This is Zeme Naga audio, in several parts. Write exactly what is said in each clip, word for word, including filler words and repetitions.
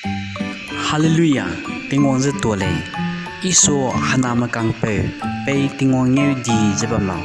Hallelujah, Tingwang ze tuâ lei. Isu hena mekangpeu, pei Tingwang ngeu di ze bam lau.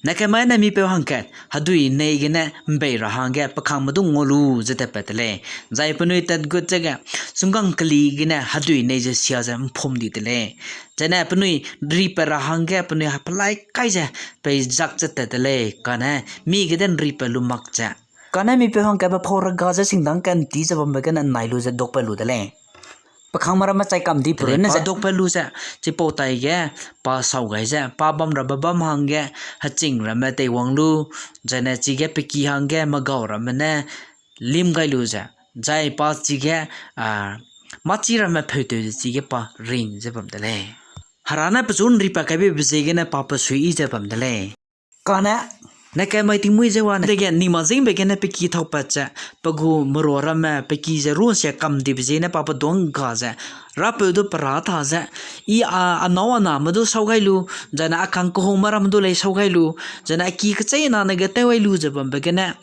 Nakemai ne mipeu hangkat, hedui nei gene mbei ra hangge pekangme du ngau lu ze tatpat te lei. Zai penui tatgut ze ge, sunggang keli gene hedui nei ze sia ze mpum di te lei. Zene penui ’nripat ra hangge penui hapelai kai ze peizak ze tat te lei, kane mi gede ’nripat lu mak ze. Kane mipeu hangkatbe pau rega ze singdang kantî ze bambe gene nai lu ze dokpat lu de lei. Pekangme ramme chai kam di pe runne ze dokpat lu ze, chipau taige, pa sau gai ze, pa bam rabe bam hangge, heching ramme teiwang lu, zaine chige peki hangge megau ramme ne lim gai lu ze, zai pa chige, a, mâchi ramme pheutew ze chige pa ring ze bam de lei. Hera ne pechu ’nripat kaibe be ziegene pa pe suiyi ze bam de lei. Kane, nakemai tingmuî ze wa ne dege ningma zingbe gene peki thaupat ze, pe gu merua ramme peki ze runsia kam dibe ziegene pa pe duâ ’ngga ze, Rapeu du pe râ ta ze, I a, a nâu a name du sau gai lu, zaine a kang kehungme ramme du lei sau gai lu, zaine a ki kecheîna ne ge tew gai lu ze bambe gene,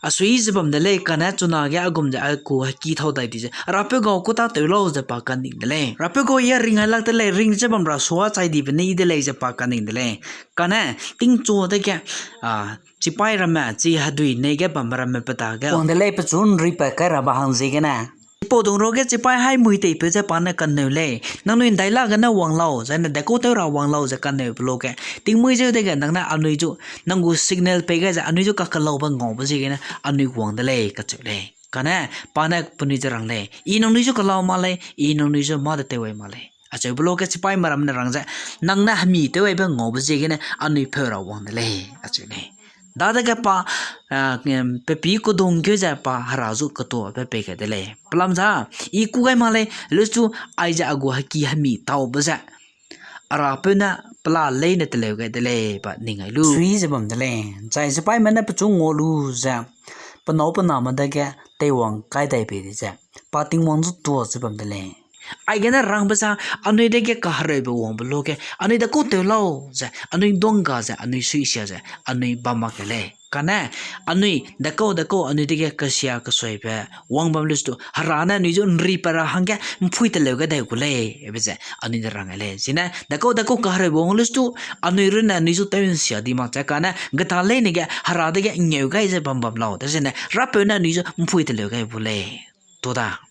a suiyi ze bam de lei, kane chunage a gum ze a ku heki thau dai di ze, Rapeu gau ku tâtew lau ze pa kaning de lei. Rapeu gau I a ring gai lak de lei, ring ze bam ra sua chai dibe ne I de lei ze pa kaning de lei. Kane, tingchu dege, a, chipaî ramme, chi hedui nei ge bambe ramme pe dage wang de lei, pechu ’nripat kai rabe hang ziegene. Chipau dung ruage chipaî haî mui teipeu ze pa ne kaneu lei, nangnui ’ndaila gene wang lau, zaine dekau tew ra wang lau ze kaneu pe luge. Tingmuî zeu dege nang ne anui zu, nang gu signal pei gai ze anui zu kakelaube ngaube ziegene anui wang de lei kacheu lei. Kane, pa ne penui ze rang lei, I nangnui zu kelau ma lei, I nangnui zu mâ de tew ai ma lei. Acheube luge chipaîme ramme ne rang ze, nang ne hemi tew aibe ngaube ziegene anui pheu ra wang de lei, acheu lei. Dadege pa, a, em, pe pî kedung keu ze pa Hera zu ketuabe pei gai de lei. Pelam za, I kû gai ma lei, lestu aize a gu heki hemi taube ze, a Rapeu ne pela leine teleu gai de lei, pa ning gai lu. Sui ze bam de lei, zai chipaîme ne pechu ngau lu ze, pe nâu pe name dage teiwang kai dai bei de ze, pa Tingwang zu tuâ ze bam de lei. Aigene rangbe za, anui dege kahereube wangbe luge, anui dekau tew lau ze, anui duâ ’ngga ze, anui suisia ze, anui bam mak ke lei. Kane, anui dekau dekau anui dege kesia kesuibe wang bam lestu, Hera ne anui zu ’nripat ra hangge ’mpui teleu gai dai gu lei, ebe ze anui de rang gai lei. Zine, dekau dekau kahereube wang lestu, anui runne anui zu tew ’nsia di mak ze kane, geta leine ge Hera dege ngeu gai ze bam bam lau. Dezene, Rapeu ne anui zu ’mpui teleu gai bu lei. Tuda.